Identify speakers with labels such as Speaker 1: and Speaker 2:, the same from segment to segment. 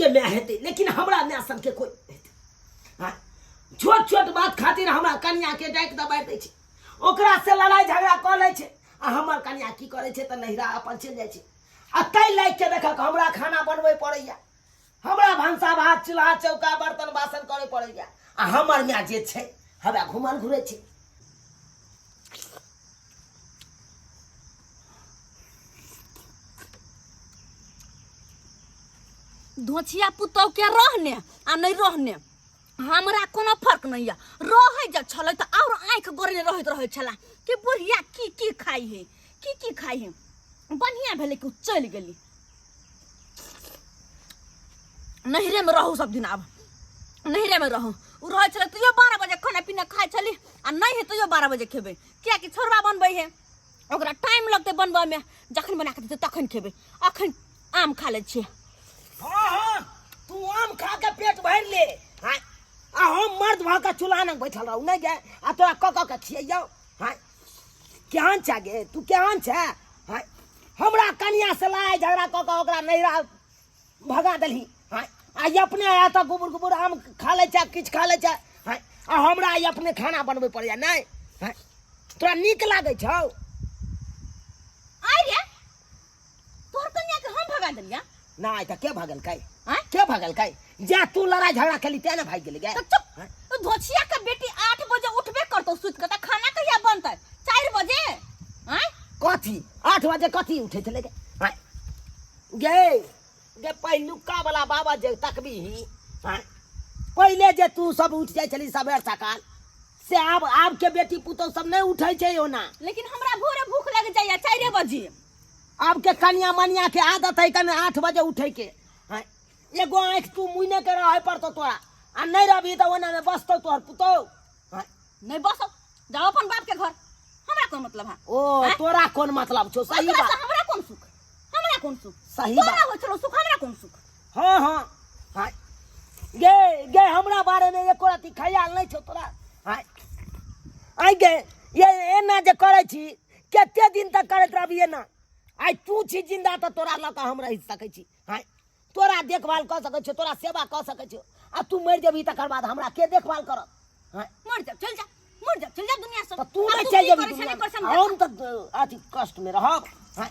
Speaker 1: सबके माय हेतै, लेकिन हमरा माय सनके कोइ हेतै? हाँ, छोट छोट बात खातिर हमरा कनियाके डाकि दबारि दै छै, ओकरा से लड़ाइ झगड़ा कऽ लै छै, आ हमर कनिया की करै छै तऽ नैहरा अपन चलि जाइ छै। आ ताहि लागि के देखक हमरा खाना बनबै पड़ैया, हमरा भनसा भात चूल्हा चौका बर्तन बासन करे पड़ैया, आ हमर माय जे छै हवा घुमल घुरै छै।
Speaker 2: धोछिया पुतहु के रहने आ नहि रहने हमरा कोनो फर्क नहीं है। रहै जे छलै तऽ और आँखि गोरने रहैत रहै छला कि बुढ़िया की की खाइ है, की की खाइ है। बढ़िया भेलै कि उ चलि गेली, नैहरे में रहू सब दिन, आब नैहरे में रहू। उ रहै छलै तैयो 12 बजे खाना पीना खाइ छली, आ नहि है तैयो 12 बजे खेबै, कियाकि छोड़बा बनबै है, ओकरा टाइम लगतै बनबऽ में, जखन बना के देतै तखन खेबै। अखन आम खा लै छियै।
Speaker 1: हाँ हाँ, तू आम खा के पेट भरि ले, हाँ, आ हम मर्द भऽ के चूल्हा लग बैठल रहू नहि गे, आ तोरा कऽ कऽ के खियैयौ। हाँ, केहन छै गे तू, केहन छै? हाँ, हमरा कनिया से लड़ाइ झगड़ा कऽ कऽ ओकरा नैहरा भगा देलही। हाँ, आ ई अपने आया तऽ गुबुर गुबुर आम खा लै छै, किछु खा लै छै। हाँ, आ हमरा ई अपने खाना बनबै पड़ैया नहि? हाँ, तोरा नीक लागै छौ?
Speaker 2: आइ रे तोहर कन्या के हम भगा देलिया?
Speaker 1: नहि तऽ के भगलकै?
Speaker 2: आँय?
Speaker 1: के भगलकै? जा तू लड़ाइ झगड़ा केली तें ने भागि गेली गे।
Speaker 2: तऽ चुप, ओ धोछिया के बेटी 8 बजे उठबे करतौ सुति के, तऽ खाना कहिया बनतै? 4 बजे? आँय?
Speaker 1: कथी 8 बजे कथी उठै छलै गे? आँय? गे गे पहिलुका वाला बाबा जे तकबीही, आँय? पहिले जे तू सब उठि जाइ छली सबेर सकाल, से आब आब के बेटी पुतोह सब नहि उठै छै ओना।
Speaker 2: लेकिन हमरा भोरे भूख लागि जाइया 4 बजे।
Speaker 1: आब के कनिया मनिया के आदत है कने 8 बजे उठे के। हाँ, एगो आँखि तू मुइने के रहे पड़तो तोरा, आ नहीं रहबी तऽ ओना में बसतो तोहर पुतोह। हाँ।
Speaker 2: नहीं बसो, जाओ अपन बाप के घर, हमरा कोन मतलब है?
Speaker 1: ओ
Speaker 2: हाँ?
Speaker 1: तोरा कोन मतलब छौ? सही
Speaker 2: ओकरा
Speaker 1: बात।
Speaker 2: से हमरा कोन सुख, हमरा कोन सुख?
Speaker 1: सही
Speaker 2: तोरा
Speaker 1: बात।
Speaker 2: होइ छलो सुख, हमरा कोन सुख?
Speaker 1: हाँ हाँ हाँ गे गे हमरा बारे में एको रति ख्याल नहीं छौ तोरा। हाँ आइ गे ये एना जे करै छी कते दिन तक करैत रहबी एना? आइ तू छी जिंदा तऽ तोरा लऽ कऽ हम रहि सकै छी। हाँ, तोरा देखभाल कऽ सकै छियौ, तोरा सेवा कऽ सकै छियौ, आ तू मरि जेबही तकर बाद हमरा के देखभाल करत? हाँ,
Speaker 2: मर जा, चल जा, मर जा, चल जा दुनिया से।
Speaker 1: तऽ तू
Speaker 2: आब
Speaker 1: नहि
Speaker 2: तू
Speaker 1: चलि
Speaker 2: की
Speaker 1: जेबही
Speaker 2: करै छै, नहि
Speaker 1: दुनिया
Speaker 2: करै छै,
Speaker 1: हम तऽ अथी कष्ट मे रहब। हाँ,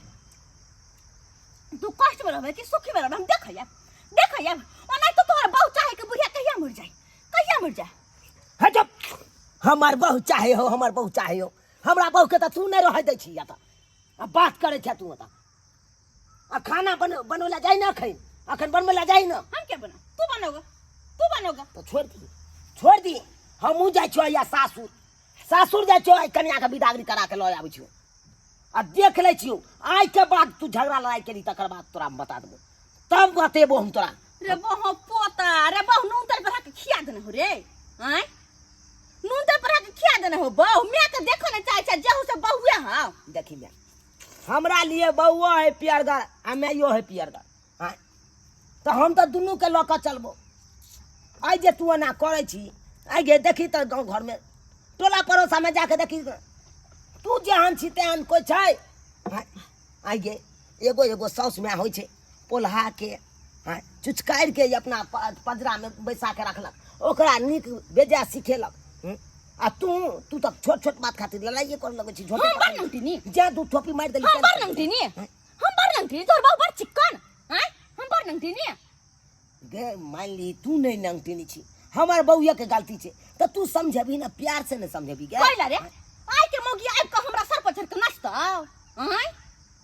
Speaker 2: तू कष्ट में रहबे कि सुखी में रहबे हम देखै आब, देखै आब। ओना तो तोहर बहू चाहे कि बुढ़िया कहिया मर जाए, कहिया मर जाए।
Speaker 1: हट, हमर बहू चाहे हो, हमर बहू चाहे हो, हमरा बहू के तऽ तू नहि रहै दै छी एतऽ, आ बात करै छै तू एतऽ। आ खाना बनबै लए जाइ ना अखन, अखन बनबै लए जाइ ना।
Speaker 2: हम के बना? तू बनोगे, तू बनोगे।
Speaker 1: तऽ छोड़ि दी, छोड़ि दी, हमहूँ जाइ छियौ या सासुर, सासुर जाइ छियौ, आइ कनियाके बिदागरी करा के लऽ आबै छियौ, आ देख लै छियौ आइ के बाद तू झगड़ा लड़ाइ केली तकर बाद तोरा हम बता देबो, तब बतेबो हम तोरा।
Speaker 2: रे बहु पोता, रे बहु नून तेल पर के खिया देने हो रे, आँय नून तेल पर के खिया देने हो बहु, मैं के देखो ने चाहे छै जेहू से बहुए। हाँ
Speaker 1: देखी मैं, हमरा लिए बहुओ है पियरगर आ माइयो है पियरगर। हाँ तऽ हम तऽ दुनू के लऽ कऽ चलबो। आइ जे तू एना करै छी, आइ गे देखी तऽ गाँव घरमे टोला पड़ोसामे जाके देखी तू जेहन छी तेहन कोइ छै? हाँ, आइ गे एगो एगो साउस माय होइ छै पोल्हा के, हाँ, चुचकारि के अपना पजरामे बैसा के रखलक, ओकरा नीक बेजाय सिखेलक। आ तू तू तऽ छोट छोट बात खातिर लड़ाइए करऽ लगै छी।
Speaker 2: हम बड़ नमटीनी।
Speaker 1: जा दू ठोपी मारि देली।
Speaker 2: हम बड़ नमटीनी, हम बड़ नमटीनी, तोहर बाबू बड़ चिक्कन। आँय हम बड़ नमटीनी।
Speaker 1: गे मान ली तू नहीं नमटीनी छी, हमर बउआ के गलती छै तऽ तू समझबी ना, प्यार से ने समझबी गे।
Speaker 2: कोइला रे आइ के मौगी आबि कऽ हमरा सर पर चढ़ि कऽ नाचतौ? आँय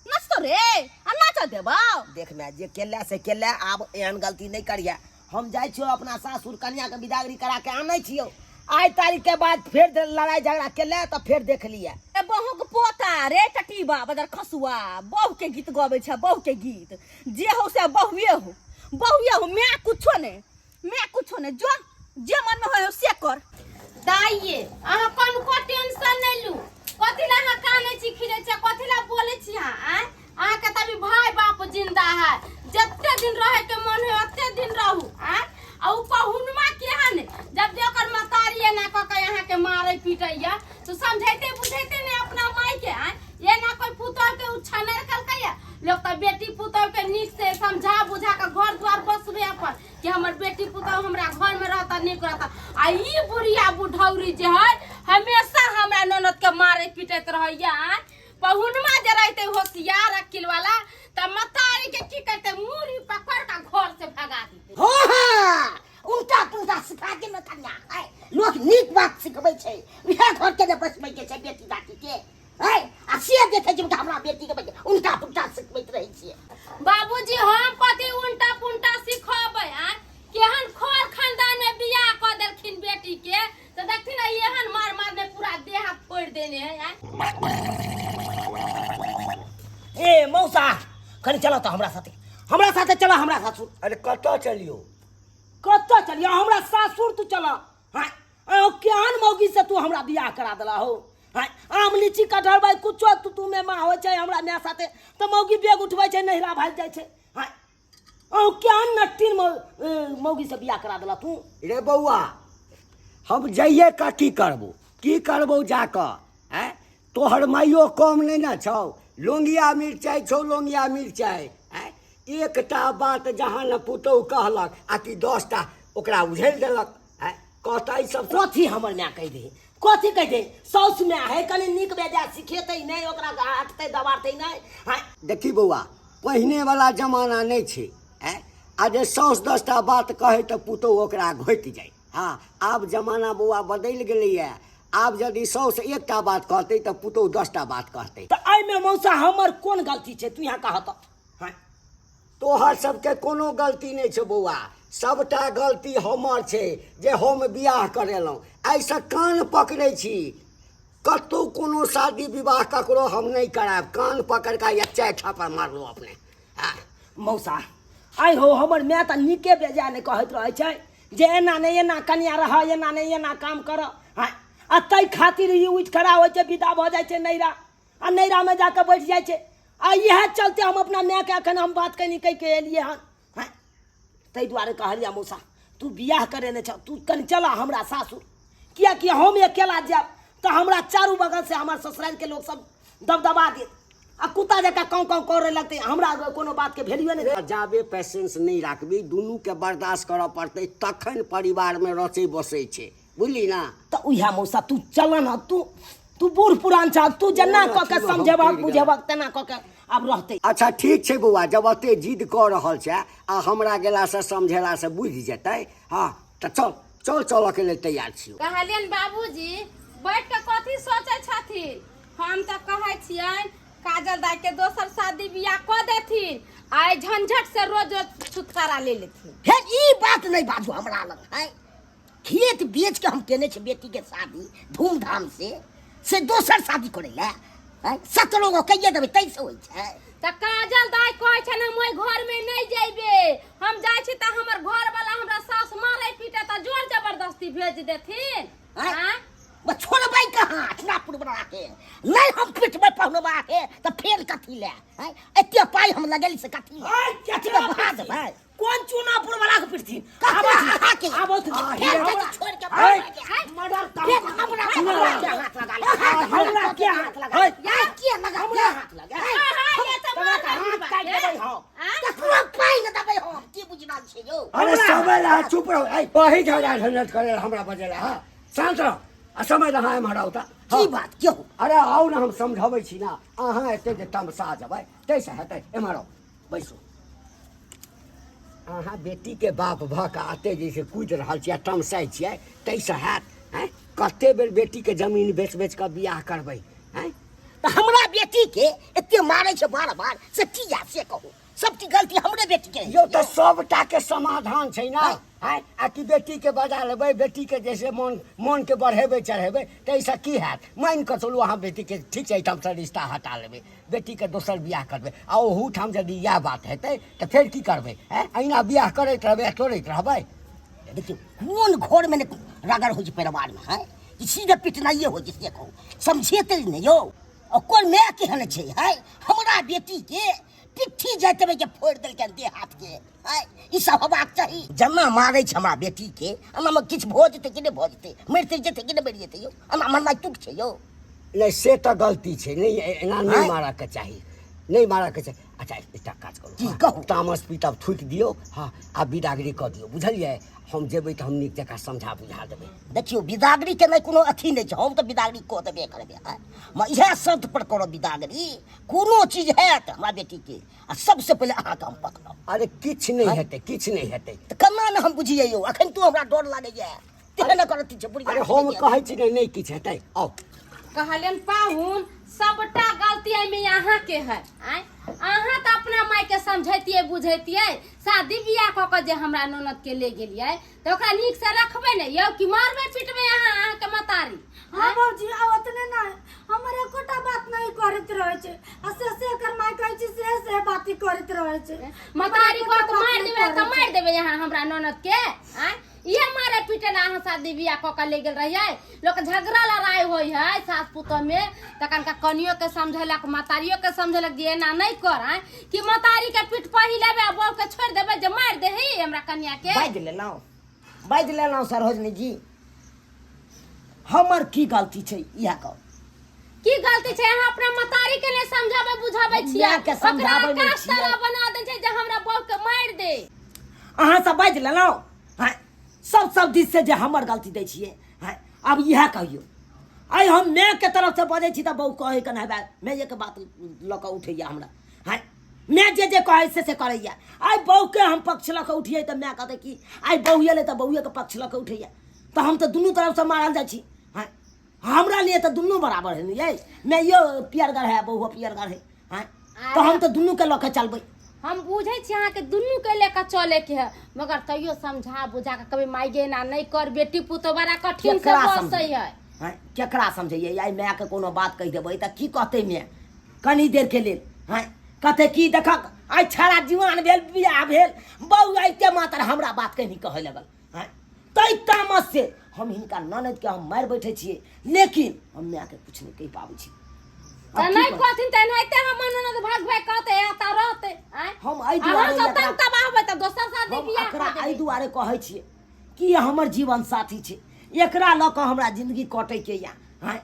Speaker 2: नाचतौ रे? आ नाचऽ देबौ?
Speaker 1: देख माय, जे केला से केला, आब एहन गलती नहीं करिहे। हम जाइ छियौ अपना सासुर, कनिया के बिदागरी करा के आनै छियौ, आइ तारीख के बाद फेर लड़ाई झगड़ा केला तऽ फेर देख लिया।
Speaker 2: ए बहू के पोता रे टटीबा बदर खसुआ, बहू के गीत गबै छै, बहू के गीत जे हो से बहुए हो, बहुए हो, मैं कुछो नहीं, मैं कुछो नहीं, जो जे मन में हो से कर।
Speaker 3: दाइये अहाँ कनको टेंशन नहीं लू, कथी ला अहाँ कानै छी खिजै छी, कथी ला बोलै छी अहाँ? आँय अहाँके तऽ अभी भाई बाप जिंदा है, जते दिन रहे के मन है ओते दिन रहू। आँय आ उ पहुनमा केहन, जब जे ओकर मतारी एना कऽ के अहाँके मारै पीटैया तऽ समझैते बुझैते ने अपना माय के। आँय एना कोई पुतोह के उछानर कलकैया? लोग तऽ बेटी पुतोह के नीक से समझा बुझा के घर द्वार बसबे अपन। हमरा घर में रहता नीक रहता। आ ई बुढ़िया बुढ़ौरी जे है हमेशा हमरा ननद के मारे पीटैत रहैया। पहुनमा जे रहते होशियार अकिल वाला त मतारी के की करते मुड़ी पकड़ के घर से भगा देते।
Speaker 1: हाँ हाँ उल्टा पुल्टा सिखा के न कन्या है लोक नीक बात सिखबै छै इएह घर के ने बसबै के छै बेटी जाति के है आ से देखै छै हमरा बेटी के उल्टा पुल्टा सिखबैत रहै छियै।
Speaker 3: बाबूजी हम कथी उल्टा पुल्टा सिखबै? आ केहन खर खानदान में बियाह कऽ देलखिन बेटी के तो देखथिन ना एहन मार मार ने पूरा देह हाथ फोड़ देने है।
Speaker 1: ए मौसा कनी चलो तो हमरा साथे, हमरा साथे चलो हमरा सासुर।
Speaker 4: अरे कतऽ चलियो?
Speaker 1: कतऽ चलियो? हमरा सासुर तू चल। हाँ ओ केहन मौगी से तू हमरा बियाह करा देला हो? हाँ आम लीची कटहर भाई कुछो तू तू में माँ होइ छै हमरा माय साथे तऽ मौगी बेग उठबै छै नहिरा भागि जाइ छै। हाँ ओ केहन नट्टीन मौगी से बियाह करा देला तू?
Speaker 4: रे बौआ हम जाइए कऽ की करबो, की करबो जाकऽ? आँय तोहर माइयो कम नहि ने छौ, लोंगिया मिरचाइ छौ, लोंगिया मिरचाइ। आँय एकटा बात जहाँ ने पुतहु कहलक आ कि 10टा ओकरा उझेल देलक। आँय कहतै सब
Speaker 1: कथी हमर माय कहि दे, कथी कहि दे? साउस माय है कनि नीक बेजाय सिखेतै नहि, ओकरा हटतै दबारतै नहि। हाँ
Speaker 4: देखी बौआ पहिने वाला जमाना नहि छै। आँय आ जे साउस 10टा बात कहै तऽ पुतहु ओकरा घोटि जाइ। हाँ आब जमाना बौआ बदलि गेलैए, आब यदि साउस एकटा बात कहतै तऽ पुतहु 10टा बात कहतै।
Speaker 1: तऽ एहिमे मौसा हमर कोन गलती छै तू यहाँ कहत? हाँ
Speaker 4: तोहर सबके कोनो गलती नहि छौ बौआ, सबटा गलती हमर छै जे हम बियाह करेलहुँ। एहिसँ कान पकड़ै छी, कतहु कोनो शादी विवाह ककरो हम नहि करायब। कान पकड़ कऽ या 4 थापड़ मारलहुँ अपने।
Speaker 1: हाँ मौसा आइ हो हमर माय तऽ नीके बेजाय नहि कहैत रहै छै जे एना नहि एना कनिया रह, एना नहि एना काम कर। हाँ आ ताहि खातिर ई उठि खड़ा होइ छै, विदा भऽ जाइ छै नैहरा, आ नैहरामे जाकऽ बैठ जाइ छै। आ इएह चलते हम अपना मायके एखन हम बात कनि कहि के एलियै हन। हाँ ताहि दुआरे कहलियै मौसा तू बियाह करेने छह, तू कनि चल हमरा सासुर, किएकि हम अकेला जायब तऽ हमरा चारू बगलसँ हमर ससुरारिके लोक सब दबदबा देत आ कुत्ता जकाँ काँव काँव करे लगतै, हमरा कोनो बातके वैल्यूए नहि।
Speaker 4: जाबे पेशेंस नहि राखबी, दुनूके बर्दाश्त करऽ पड़तै तखन परिवारमे रचै बसै छै, बुझली ना?
Speaker 1: तऽ उएह मौसा तू चल ना, तू तू बूढ़ पुरान छह, तू जेना कऽ के समझेबहक बुझेबहक तेना कऽ के आब रहतै।
Speaker 4: अच्छा ठीक छै बौआ, जब एते जिद कऽ रहल छै आ हमरा गेलासँ समझेलासँ बुझि जेतै, हाँ तऽ चल चल चलऽके लेल तैयार छियौ।
Speaker 3: कहलियनि बाबूजी बैठ कऽ कथी सोचै छथिन? हम तऽ कहै छियनि काजल दाई के दोसर शादी बियाह कऽ देथिन आ एहि झंझट से रोज रोज छुटकारा ले लेथिन।
Speaker 1: हे ई बात नहि बाजू हमरा लग, है खेत बेच के हम केने छी बेटी के शादी धूमधाम से दोसर शादी करे ला 17 गो कहिए देबै तैसे होइ छै।
Speaker 3: तऽ काजल दाई कहै छै हम ओहि घर में नहीं जइबे, हम जाइ छी तऽ हमर घर वाला हमरा सास मारे पीटे तऽ जोर जबरदस्ती भेज देथिन।
Speaker 1: आँय? छोड़बै कहाँ चुनापुर बना के? नहीं हम पिटबै पहुनबा के तऽ फेर कथी ले? आँय? एते पाइ हम लगेली से कथी ले? कथी ले बहा देबै? कोन चुनापुर वाला के पिटथिन? आबो आबो फेर कथी छोड़ के मर्डर फेर हमरा हमरा के हाथ लगा ले, हमरा के हाथ लगा ले, के लगा हमरा हाथ लगा हाथ काटि देबै हम, ककरो पाइ नहि देबै हम, की बुझि रहल छियै यौ?
Speaker 4: अरे समय रहा चुप रहो, ऐ वही झगड़ा झंझट करे हमरा बजेला। हाँ शांत रहो आ समय रहा एम्हर आउ तऽ।
Speaker 1: की बात क्यों?
Speaker 4: अरे आउ ने हम समझाबै छी ना, अहाँ एते जे तमसा जेबै ताहिसँ हेतै? एम्हर आउ बैसू। अहाँ बेटीके बाप भऽ कऽ एते जे कुदि रहल छियै तमसाइ छियै ताहिसँ हैत? आँय कते बेर बेटीके जमीन बेच बेच कऽ बियाह करबै? आँय
Speaker 1: तऽ हमरा बेटीके एते मारै छै बार बार से किया से कहू? सबटी गलती हमरे बेटी के
Speaker 4: यौ तऽ सबटा के समाधान छै ना। आँय आ कि बेटीके बजा लेबै, बेटीके जैसे मन मनके बढ़ेबै चढ़ेबै ताहिसँ की हैत? मानि कऽ चलू अहाँ बेटीके ठीक छै एहिठामसँ रिश्ता हटा लेबै, बेटीके दोसर बियाह करबै, आ ओहूठाम यदि इएह बात हेतै तऽ फेर की करबै? आँय अहिना बियाह करैत रहबै आ तोड़ैत रहबै?
Speaker 1: देखियौ कोन घरमे ने रगड़ होइ छै परिवारमे, है कि सीधे पिटनाइए होइ छै से कहू, समझेतै नहि यौ। ओकर माय केहन छै? है हमरा बेटीके पिट्ठी जतबै के फोड़ि देलकै देह हाथ के, है ई सब होबाक चाही? जमा मारै छै हमरा बेटीके, एनामे किछु भऽ जेतै कि नहि भऽ जेतै? मरिते जेतै कि नहि मरि जेतै यौ? एना मरनाइ तुक छै यौ?
Speaker 4: नहि से तऽ गलती छै, नहि एना नहि मारऽके चाही, नहि मारऽके चाही। अच्छा, एकटा काज करू।
Speaker 1: की कहू?
Speaker 4: तामस पीतब थूकि दियौ, हँ, आ बिदागरी कऽ दियौ, बुझलियै? हम जेबै तऽ हम नीक जकाँ समझा बुझा देबै।
Speaker 1: देखियौ, बिदागरी के नहि कोनो अथी नहि छै, हम तऽ बिदागरी कऽ देबे करबै। आँय, इएह शर्त पर करब बिदागरी। कोनो चीज हैत हमरा बेटीके आ सबसे पहिले अहाँके हम पकड़ब।
Speaker 4: अरे किछु नहि हेतै, किछु नहि हेतै।
Speaker 1: तऽ केना ने हम बुझियै यौ, अखन तो हमरा डर लागैया, तेहन ने करत छै बुढ़िया।
Speaker 4: अरे हम कहै छी ने, नहि किछु हेतै, आउ।
Speaker 3: कहलियन पाहुन, सबटा गलती एहिमे अहाँके है। आँय, अहाँ तऽ अपना मायके समझैतियै बुझैतियै। शादी बियाह कऽ कऽ जे हमरा ननद के ले गेलियै तऽ ओकरा नीक से रखबै ने यौ, कि मारबै पिटबै अहाँ, अहाँके मतारी?
Speaker 5: हाँ भौजी, आ ओतने नहि, हमर एकोटा बात नहीं करैत रहै छै, आ से से एकर माय कहै छै से से बाती करैत रहै छै।
Speaker 3: मतारी
Speaker 5: एकोटा
Speaker 3: कहत
Speaker 5: बात
Speaker 3: मारि
Speaker 5: नहि
Speaker 3: देबै तऽ
Speaker 5: करै छै।
Speaker 3: मारि देबै अहाँ हमरा ननद के? आँय, इहे मारे पीटे ला अहाँ शादी बियाह कऽ के ले गेल रहियै? लोक झगड़ा लड़ाई होइ है सास पुतोह में तखन का कनियो के समझेलक, मतारियो के समझेलक जे एना नहि कर। आँय, कि मतारी के पीठ पर ही लेबै आ बहू के छोड़ि देबै जे मारि देही हमरा कनिया के?
Speaker 1: बाजि लेलहुँ, बाजि लेलहुँ। सरोजनी जी, हमर की गलती छै, इएह कहू।
Speaker 3: की गलती छै? अहाँ अपना मतारी के नहि समझाबै बुझाबै छियै,
Speaker 1: मायके समझाबै
Speaker 3: ओकरा
Speaker 1: नहि
Speaker 3: आकाश
Speaker 1: छियै।
Speaker 3: तारा बना दै छै जे हमरा बहू के मारि दे।
Speaker 1: अहाँ सब बाजि लेलहुँ। हँ, सब सब दिस से जे हमर गलती दै छियै। हँ, आब इएह कहियौ, आइ हम मायके तरफसँ बजै छी तऽ बहु कहै के नहि, मायके बात लऽ कऽ उठैया हमरा। हँ, माय जे जे कहै से से करैया। आइ बहुके हम पक्ष लऽ कऽ उठियै तऽ माय कहतै कि आइ बहु एलै तऽ बहुएके पक्ष लऽ कऽ उठैया। तऽ हम तऽ दुनू तरफसँ मारल जाइ छी। हँ, हमरा लिए तऽ दुनू बराबर है ने यै? माइयो पियरगर है, बहुओ पियरगर है। हँ, तऽ हम तऽ दुनूके लऽ कऽ चलबै।
Speaker 3: हम बुझै छी अहाँके दुनू के लेके चले के है, मगर तैयो समझा बुझा के कभी माय गे एना नहि कर, बेटी पुतोह बड़ा कठिन से
Speaker 1: केकरा
Speaker 3: बसै
Speaker 1: समझै
Speaker 3: है।
Speaker 1: हँ, केकरा समझैयै? आइ मायके कोनो बात कहि देबै तऽ की कहतै माय कनी देरके लेल? हँ, कहतै की देखक आइ छाड़ा जुआन भेल, बियाह भेल, बहु आइते मात्र हमरा बात कहीं कहै लगल। हँ, तै तामस से हम हिनका ननदके हम मारि बैठै छियै, लेकिन हम मायके किछु नहि कहि पाबै छी।
Speaker 3: तऽ
Speaker 1: आब की
Speaker 3: नहि
Speaker 1: करू?
Speaker 3: कहथिन तऽ एनाहिते हमर ननद भाग भाग कहतै, एता रहतै। आँय,
Speaker 1: हम एहि
Speaker 3: आ
Speaker 1: दुआरे
Speaker 3: हमसब
Speaker 1: एकरा
Speaker 3: तंग तबाह होबै तऽ दोसर शादी
Speaker 1: हम
Speaker 3: बियाह
Speaker 1: एकरा
Speaker 3: कऽ
Speaker 1: एहि
Speaker 3: देबै।
Speaker 1: दुआरे कहै छियै कि हमर जीवन साथी छै, एकरा लऽ कऽ हमरा जिंदगी कटैके यऽ। हँ,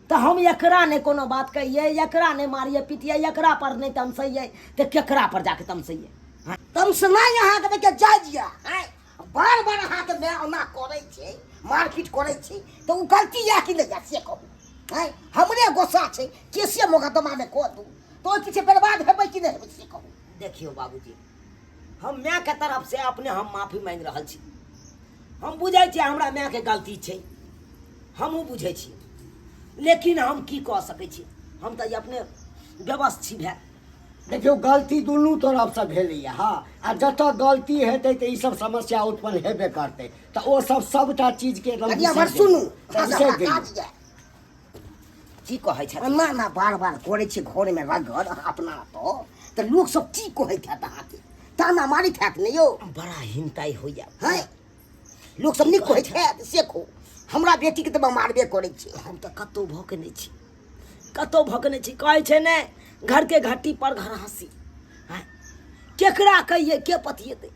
Speaker 1: तऽ हम एकरा नहि कोनो बात कहियै, एकरा नहि मारियै पिटियै, एकरा पर नहि तमसैयै तऽ केकरा पर जाके तमसैयै? हँ, तमसनाइ अहाँके देखियौ जायज यऽ। आँय, बार बार अहाँके माय ओना करै छै, मारपीट करै छै, तऽ ओ गलती यऽ कि नहि यऽ से कहू? आँय, हमरे गोस्सा छै, केसे मोकदमामे कऽ दू तऽ ओहि पीछे बर्बाद हेबै कि नहि हेबै से कहू? देखियौ बाबूजी, हम मायके तरफ से अपने हम माफी मांगि रहल छी। हम बुझै छियै हमरा मायके गलती छै, हमहूँ बुझै छी, लेकिन हम की कऽ सकै छी? हम तऽ अपने व्यवस्थ छी भाय।
Speaker 4: देखियौ, गलती दुनू तरफसँ भेलैए। हँ, आ जतऽ गलती हेतै तऽ ई सब समस्या उत्पन्न हेबे करतै, तऽ ओ सब सबटा चीजके एकदम
Speaker 1: कनिया
Speaker 4: बिसरि
Speaker 1: हमर सुनू,
Speaker 4: जइयौ। बिसरि जइयौ।
Speaker 1: काज यऽ की कहै छथिन? एना एना बार बार करै छै घरमे रगड़ अहाँ अपना, तऽ लोक सब की कहैत हैत? अहाँके ताना मारैत हैत ने यौ? बड़ा हिनताइ होइया। हैं, लोक सब नीक कहैत हैत से कहू? हमरा बेटीके तऽ मारबे करै छै। हम तऽ कतहु भऽ के नहि छी, कतहु भऽ के नहि छी। कहै छै ने, घरके घट्टी पर घर हँसी। हँ, केकरा कहियै, के पतिएतै?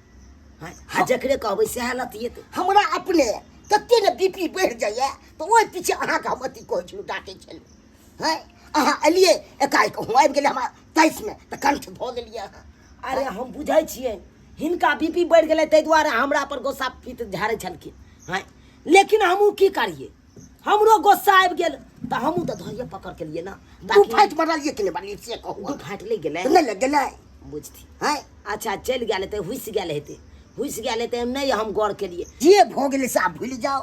Speaker 1: हँ, आ जकरे कहबै सएह लतिएतै। हमरा अपने तते ने बी पी बढ़ि जाइए तऽ ओहि पीछे अहाँके हम अथी कहै छलहुँ, डाँटै छलहुँ। हँ, अहाँ एलियै एकाएक, हम आबि गेलै हमरा तेइसमे तऽ कंठ धऽ देलियै अहाँ। अरे हम बुझै छियै, हिनका बी पी बढ़ि गेलै ताहि दुआरे हमरा पर गोस्सा पीत झाड़ै छलखिन। हँ, लेकिन हमहूँ की करियै? हमरो गोस्सा आबि गेल तऽ हमहूँ तऽ धैर्य पकड़ के लिए ना।
Speaker 6: दू फाटि मारलियै कि नहि मारलियै से कहू?
Speaker 1: दू फाटि लागि गेलै?
Speaker 6: नहि लागि गेलै।
Speaker 1: बुझती
Speaker 6: हैं।
Speaker 1: अच्छा, चलि गेल हेतै, हुसि गेल हेतै, हुसि गेल हेतै। नहि हम गौर केलियै।
Speaker 6: जे भऽ गेलै से आब भूलि जाउ,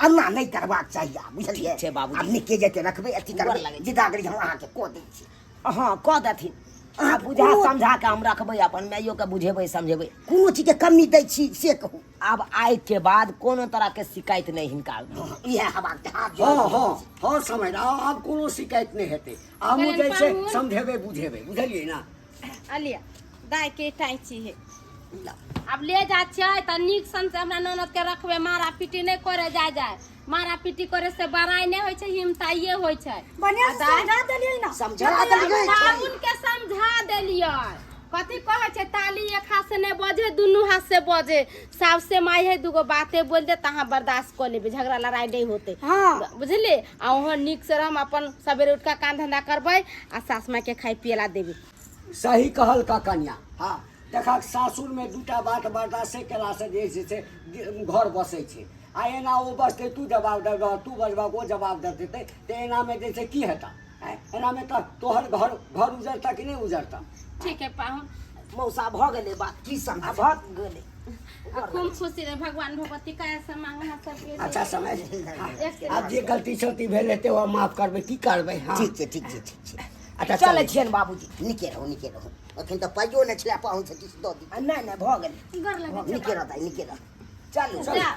Speaker 6: एना नहि करबाक चाही आब, बुझलियै?
Speaker 1: ठीक छै बाबूजी।
Speaker 6: आब नीके जेते रखबै, अथी
Speaker 1: गोर
Speaker 6: करबै
Speaker 1: लागै छी।
Speaker 6: जिदागरी हम अहाँके कऽ दै छी।
Speaker 1: हँ, कऽ देथिन। अहाँ बुझा समझा कऽ हम रखबै, अपन माइयोके बुझेबै समझेबै।
Speaker 6: कोनो चीजके कमी दै छी से कहू?
Speaker 1: आब आइ के बाद कोनो तरह के शिकायत नहि हिनका।
Speaker 6: इएह हेबाक चाही, हाथ
Speaker 4: हँ
Speaker 6: जोड़ि।
Speaker 4: हँ हँ, समय आब कोनो शिकायत नहि हेतै। हमहूँ
Speaker 3: कहलनि
Speaker 4: जे छै
Speaker 3: पाहुन।
Speaker 4: समझेबै बुझेबै, बुझलियै ने?
Speaker 3: अलिया दाय के टाइची है, आब ले जा छियै तऽ नीक सन से हमरा ननद के रखबै, मारा पीटी नहि करे जाय जाय। मारा पीटी करे से बड़ाई नहि होइ छै, हिमताइए होइ छै।
Speaker 5: बढ़िया से
Speaker 3: आ दाय?
Speaker 5: समझा देलियै ना?
Speaker 6: समझा देलियै।
Speaker 3: पाहुन के समझा देलियै। कथी कहै छै, ताली एक हाथ से नहि बजे, दुनू हाथ से बजे। साउस से माय है, दूगो बाते बोल दे तऽ अहाँ बर्दाश्त कऽ लेबै, झगड़ा लड़ाई नहि होतै।
Speaker 5: हाँ।
Speaker 3: बुझलियै? आ ओहो नीक से रहम, अपन सवेरे उठि कऽ काम धंधा करबै आ सास माय के खाय पियै ला देबै।
Speaker 4: सही कहल का कन्या। हँ, देखक सासुरमे दूटा बात बर्दाश्ते केलासँ जे छै से घर बसै छै, आ एना ओ बसतै तू जवाब देबह, तू बजबह ओ जवाब दऽ देतै, तऽ एनामे जे छै की हेतऽ? आँय, एनामे तऽ तोहर घर घर उजड़तऽ कि नहि उजड़तऽ?
Speaker 3: ठीक है पाहुन।
Speaker 1: मौसा, भऽ गेलै बात।
Speaker 6: की
Speaker 1: आ
Speaker 6: समाचार?
Speaker 1: भऽ गेलै।
Speaker 3: आ खूब खुशी रहे, भगवान भगवती का ऐसा मांग है सबके।
Speaker 4: अच्छा समय, आब जे गलती सलती भेल हेतै ओ माफ करबै, की करबै? हँ,
Speaker 6: ठीक छै, ठीक छै, ठीक छै।
Speaker 4: अच्छा,
Speaker 1: चलै
Speaker 4: चलै
Speaker 1: छियनि बाबूजी।
Speaker 6: नीके रहू, नीके रहू। एखन तऽ पाइयो नहि छलै, पाहुन से किछु दऽ दी।
Speaker 1: आ नहि नहि, भऽ गेलै।
Speaker 5: गोर लगै छी।
Speaker 6: नीके रहता, नीके रह।
Speaker 1: चलू।
Speaker 3: जा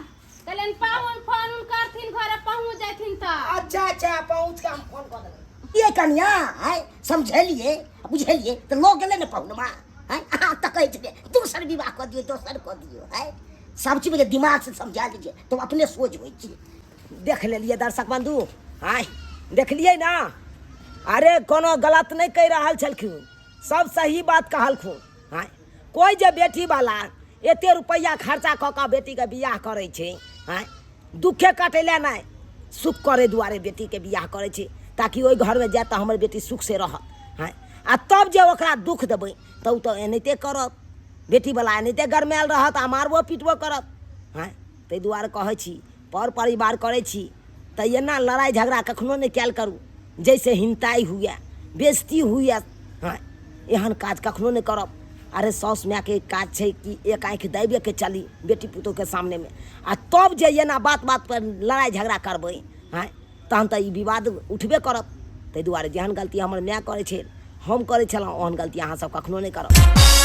Speaker 3: कहलियनि पाहुन फोन उन करथिन, घरे पहुँच जाथिन तऽ।
Speaker 1: अच्छा अच्छा, पहुँच के हम फोन कऽ देबै।
Speaker 6: ये कनिया आय समझेलिए बुझेलिए तऽ लऽ गेलै ने पहुनमा। आँय, अहाँ तऽ कहै छलियै दोसर विवाह कऽ दियौ, दोसर कऽ दियौ। आँय, सब चीजके दिमाग से समझा लीजिए तऽ अपने सोझ होइ छै।
Speaker 1: देख लेलियै दर्शक बंधु, आँय देखलियै ना? अरे कोनो गलत नहि कहि रहल छलखिन, सब सही बात कहलखुन। आँय, कोइ जे बेटी वाला एते रुपैआ खर्चा कऽ कऽ बेटीके बियाह करै छै, आँय, दुखे कटै लए नहि, सुख करै दुआरे बेटीके बियाह करै छै, ताकि ओहि घरमे जायत तऽ हमर बेटी सुख से रहत। आँय, आ तब जे ओकरा दुख देबै तऽ ओ तऽ एनाहिते करत, बेटीवला एनाहिते गरमायल रहत आ मारबो पीटबो करत। आँय, ताहि दुआरे कहै छी, पर परिवार करै छी तऽ एना लड़ाइ झगड़ा कखनो नहि कयल करू, जाहिसँ हिनताइ हुए, बेइज्जती हुए। हँ, एहन काज कखनो नहि करब। अरे साउस मायके काज छै कि एक आँखि दाबिएके चली बेटी पुतोहके सामनेमे, आ तब जे एना बात बात पर लड़ाइ झगड़ा करबै, हँ, तहन तऽ ई विवाद उठबे करत। ताहि दुआरे जेहन गलती हमर माय करै छै, हम करै छलहुँ, ओहन गलती अहाँसभ कखनो नहि करब।